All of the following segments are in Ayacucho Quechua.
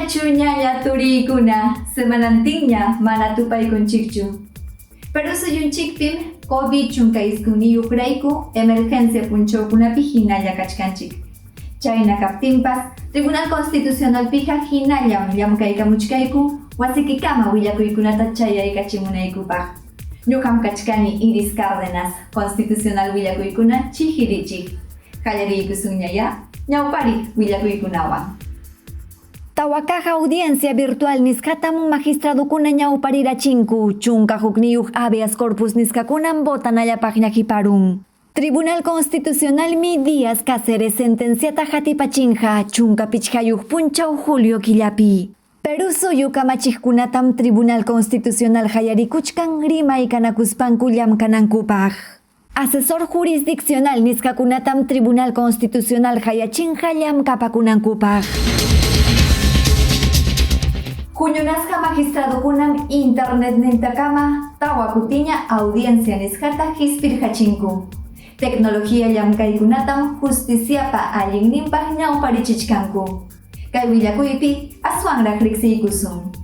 Ñachu ñaña turiykuna semanantinña mana tupaykunchikchu. Perú suyunchikpim COVID 19 rayku emergencia punchawkunapi hinalla kachkanchik. Chayna kaptinpas Tribunal Constitucionalpiqa hinallam llamkaykamuchkayku wasikikama willakuykunata chayaykachimunaykupaq. Ñuqam kachkani Iris Cárdenas, Constitucional willakuykuna chiqirichiq. Qallariykusunñayá ñawpariq willakuykunawan. Tawa kaq audiencia virtual nisqatam magistradukuna ñawparirachinku, 11 habeas corpus nisqakunam votanallapaqña qiparun. Tribunal Constitucionalmi Díaz Cáceres sentenciata hatipachinqa 15 punchaw julio killapi. Perú suyu kamachiqkunatam Tribunal Constitucional hayarikuchkan rimaykanakuspanku llamkanankupaq. Asesor jurisdiccional nisqakunatam Tribunal Constitucional hayachinqa llamkapakunankupaq. Huñunasqa magistradukunam internetnintakama tawa kutiña audiencia nisqata hispirqachinku. Tecnología llamkaykunatam justiciapa allinninpaq ñawparichichkanku. Kay willakuypi aswanraq riqsiykusun.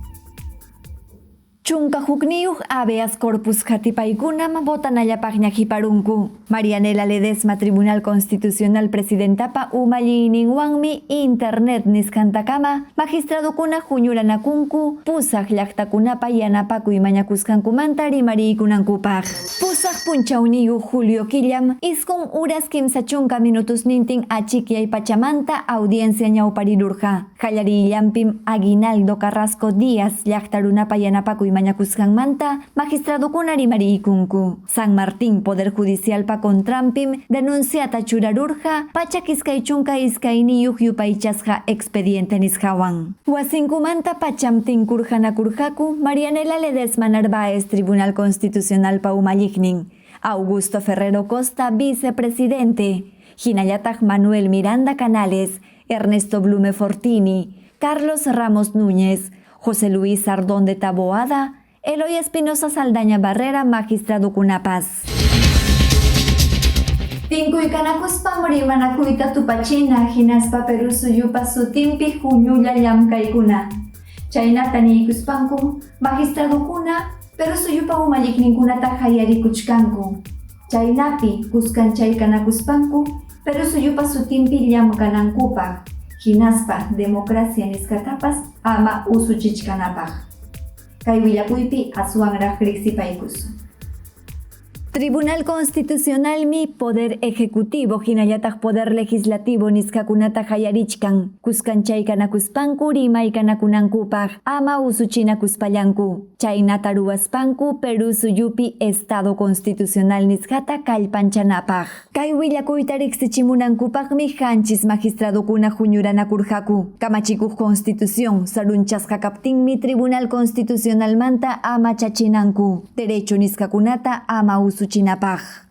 11 habeas corpus hatipaykunam votanallapaqña qiparunku. Marianela Ledesma Tribunal Constitucional presidentapa umallininwanmi internet nisqantakama magistradukuna huñuranakunku pusaq llaqtakunapa yanapakuy mañakusqankumanta rimariykunankupaq. 8 punchawniyuq julio killam 9 uras 30 minutusnintin achikyay pachamanta audiencia ñawparirurqa. Qallariyllanpim Aguinaldo Carrasco Díaz llaqta runapa yanapakuy mañakusqanmanta magistradukuna rimariykunku. San Martín Poder Judicialpa contranpim denunciata churarurqa 122 yupaychasqa expediente nisqawan. Wasinkumanta pacham tinkurqanakurqaku Marianela Ledesma Narváez Tribunal Constitucionalpa umalliqnin, Augusto Ferrero Costa vicepresidente, hinallataq Manuel Miranda Canales, Ernesto Blume Fortini, Carlos Ramos Núñez, José Luis Sardón de Taboada, Eloy Espinosa Saldaña Barrera magistradukunapas. Tinkuykanakuspam rimanakuyta tupachina hinaspa Perú suyupa sutinpi huñulla llamkaykuna. Chaynata niykuspankum magistradukuna Perú suyupa umalliqninkunata hayarikuchkanku. Chaynapi kuskanchaykanakuspanku Perú suyupa sutinpi llamkanankupaq hinaspa democracia nisqatapas ama usuchichkanapaq. Kay willakuypi aswanraq riqsipaykusun. Tribunal Constitucionalmi Poder Ejecutivo hinallataq Poder Legislativo nisqakunata hayarichkan kuskanchaykanakuspanku rimaykanakunankupaq ama usuchinakuspallanku chaynata ruwaspanku Perú suyupi Estado Constitucional nisqata kallpanchanapaq. Kay willakuyta riqsichimunankupaqmi qanchis magistradukuna huñuranakurqaku. Kamachikuq Constitución sarunchasqa kaptinmi Tribunal Constitucionalmanta amachachinanku derecho nisqakunata ama usuchinapaq.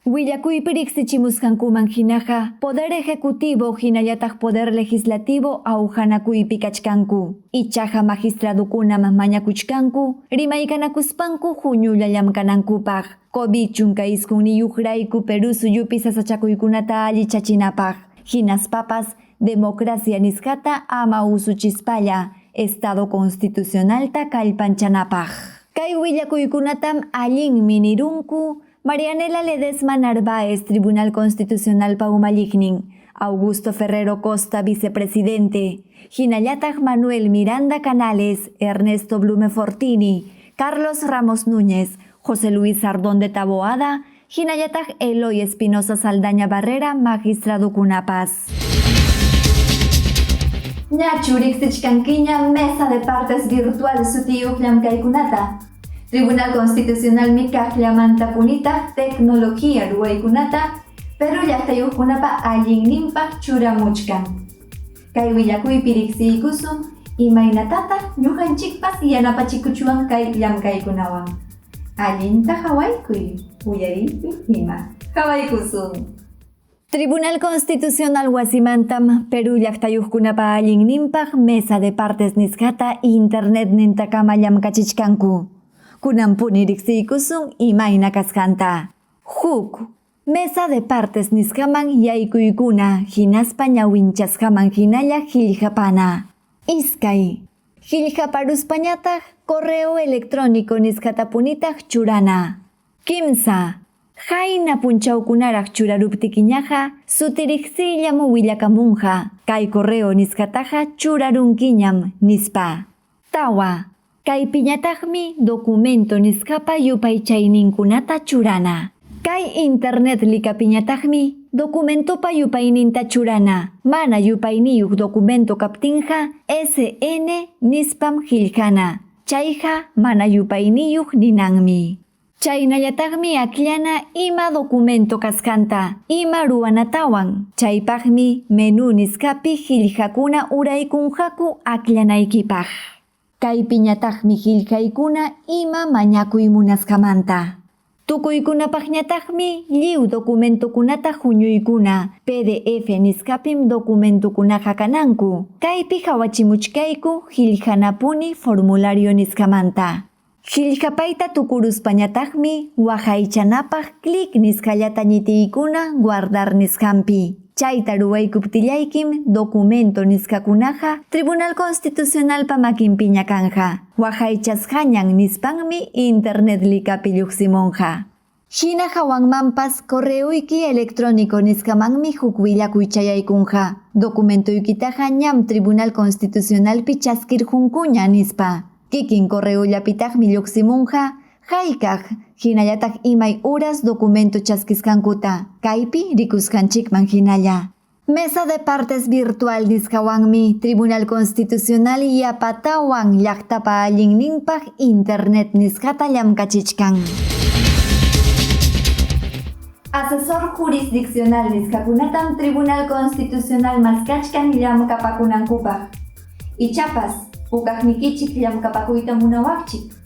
Willakuypi riqsichimusqankuman hinaqa Poder Ejecutivo hinallataq Poder Legislativo awqanakuypi kachkanku. Ichaqa magistradukunam mañakuchkanku rimaykanakuspanku huñulla llamkanankupaq. COVID 19 rayku Perú suyupi sasachakuykunata allichachinapaq. Hinaspapas democracia nisqata ama usuchispalla Estado Constitucionalta kallpanchanapaq. Kay willakuykunatam allinmi nirunku Marianela Ledesma Narváez, Tribunal Constitucionalpa umalliqnin, Augusto Ferrero Costa, vicepresidente, hinallataq Manuel Miranda Canales, Ernesto Blume Fortini, Carlos Ramos Núñez, José Luis Sardón de Taboada, hinallataq Eloy Espinosa Saldaña Barrera, magistradukunapas. Ñachu riqsichkankiña mesa de partes virtual sutiyuq llamkaykunata. Tribunal Constitucionalmi kaqllamantapunitaq tecnología ruwaykunata Perú llaqtayuqkunapa allinninpaq churamuchkan. Kay willakuypi riqsiykusun imaynatataq ñuqanchikpas yanapachikuchwan kay llamkaykunawan. Allinta qhawaykuy, uyariykuy ima. Qhawaykusun. Tribunal Constitucional wasimantam Perú llaqtayuqkunapa allinninpaq mesa de partes nisqata internetnintakama llamkachichkanku. Kunanpuni riqsiykusun imayna kasqanta. Huk mesa de partes nisqaman yaykuykuna hinaspa ñawinchasqaman hinalla qillqapana. Iskay. Qillqaparuspañataq correo electrónico nisqatapunitaq churana. Kimsa. Qayna punchawkunaraq churaruptikiñaqa sutiriqsillam willakamunqa kay correo nisqataqa churarunkiñam nispa. 4. Kaypiñataqmi documento nisqapa yupaychayninkunata churana. Kay internet likapiñataqmi documentopa yupayninta churana. Mana yupayniyuq documento kaptinqa SN nispam qillqana. Chayqa mana yupayniyuq ninanmi. Chaynallataqmi akllana ima documento kasqanta, ima ruwanatawan. Chaypaqmi menú nisqapi qillqakuna uraykunqaku akllanaykipaq. Kaypiñataqmi qillqaykuna ima mañakuy munasqamanta. Tukuykunapaqñataqmi lliw documentokunata huñuykuna. PDF nisqapim documentokunaqa kananku. Kaypi qawachimuchkayku qillqanapuni formulario nisqamanta. Qillqapayta tukuruspañataqmi waqaychanapaq clic nisqallata ñitiykuna guardar nisqanpi. Chayta ruwaykuptillaykim documento nisqakunaqa Tribunal Constitucionalpa makinpiña kanja. Waqaychasqañan nispanmi internet likapi lluqsimunqa. Hina hawanmanpas correoyki electrónico nisqamanmi huk willakuy chayaykunqa. Documentoykitaqa ñam Tribunal Constitucionalpi chaskirqunkuña nispa. Kikin correollapitaqmi lluqsimunqa haykaq hinallataq imay uras documento chaskisqankuta. Kaypi rikusqanchikman hinalla. Mesa de partes virtual nisqawanmi Tribunal Constitucional yapatawan llaqtapa allinninpaq internet nisqata llamkachichkan. Asesor jurisdiccional nisqakunatam Tribunal Constitucional maskachkan llamkapakunankupaq. Ichapas hukaqnikichik llamkapakuyta munawaqchik.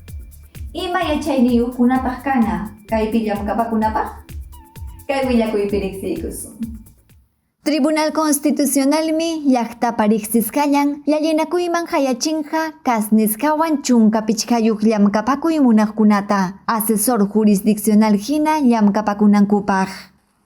Ima yachayniyuqkunataq kana kaypi llamkapakunapaq? Kay willakuypi riqsiykusun. Tribunal Constitucionalmi llaqtapa riqsisqallan llallinakuyman hayachinqa CAS nisqawan 15 llamkapakuy munaqkunata asesor jurisdiccional hina llamkapakunankupaq.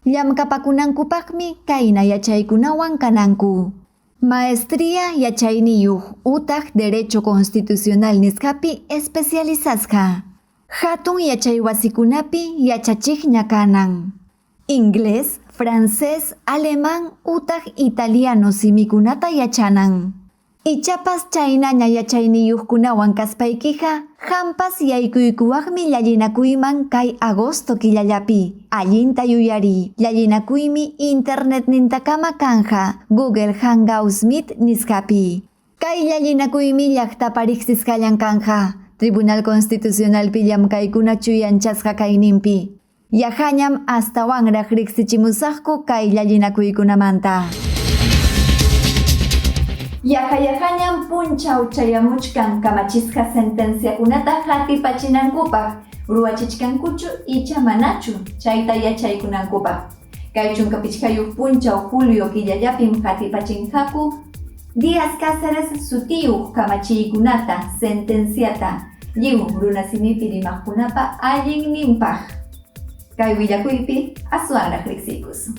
Llamkapakunankupaqmi kayna yachaykunawan kananku. Maestría yachayniyuq utaq Derecho Constitucional nisqapi especializasqa. Hatun yachaywasikunapi yachachiqña kanan. Inglés, francés, alemán utaq italiano simikunata yachanan. Ichapas chaynaña yachayniyuqkunawan kaspaykiqa hampas yaykuykuwaqmi llallinakuyman kay agosto killallapi. Allinta yuyari, llallinakuymi internetnintakama kanja Google Hangouts Meet nisqapi. Kay llallinakuymi llaqtapa riqsisqallan kanja Tribunal Constitucionalpi llamkaykuna chuyanchasqa kayninpi. Yahañam astawanraq riqsichimusaqku kay llallinakuykunamanta. Yahayahañam punchaw chayamuchkan kamachisqa sentenciakunata hatipachinankupaq, ruwachichkankuchu icha manachu chayta yachaykunankupaq. Kay 15 punchaw julio killallapim hatipachinqaku Díaz Cáceres sutiyuq kamachiykunata sentenciata lliw runasimipi rimaqkunapa allinninpaq. Kay willakuypi aswanraq riqsiykusun.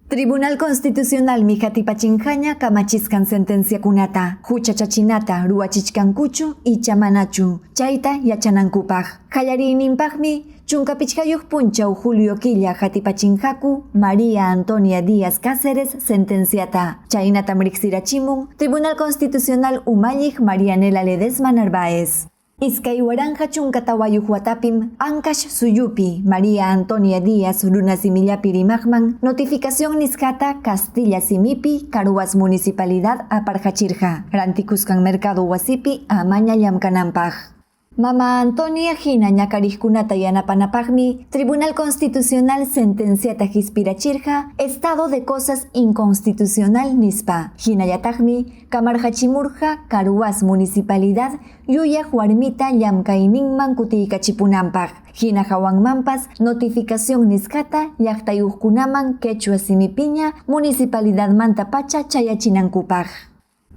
Tribunal Constitucional mi hatipachinqaña kamachisqan sentenciakunata, huchachachinata ruwachichkankuchu icha manachu, chayta yachanankupaq. Qallariyninpaqmi 15 punchaw julio killa hatipachinqaku María Antonia Díaz Cáceres sentenciata. Chaynatam riqsirachimun Tribunal Constitucional umalliq Marianela Ledesma Narváez. 2014 watapim Ancash suyupi María Antonia Díaz runasimillapi rimaqman notificación nisqata Castilla simipi Carhuaz Municipalidad aparqachirqa rantikusqan mercado wasipi amaña llamkananpaq. Mama Antonia hina ñakariqkunata yanapanapaqmi Tribunal Constitucional sentenciata hispirachirqa estado de cosas inconstitucional nispa. Hinallataqmi kamarqachimurqa Carhuaz Municipalidad yuyaq warmita llamkayninman kutiykachipunanpaq. Hina hawanmanpas notificación nisqata llaqtayuqkunaman quechua simipiña municipalidadmanta pacha chayachinankupaq.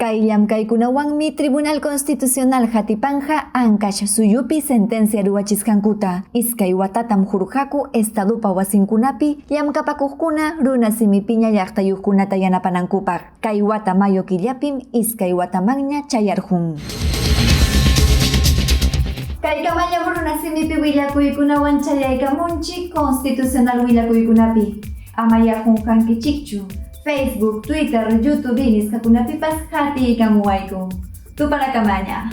Kay llamkaykunawanmi Tribunal Constitucional hatipanja Ancash suyupi sentencia ruwachisqankuta. Iskay watatam hurqaku estadupa wasinkunapi llamkapakuqkuna runasimipiña llaqtayuqkunata yanapanankupaq. Kay wata mayo killapim iskay watamanña chayarqun. Kaykamallam runasimipi willakuykunawan chayaykamunchik constitucional willakuykunapi. Amayá qunqankichikchu. Facebook, Twitter, YouTube nisqakunapipas hatiykamuwayku. Tupanakamaña.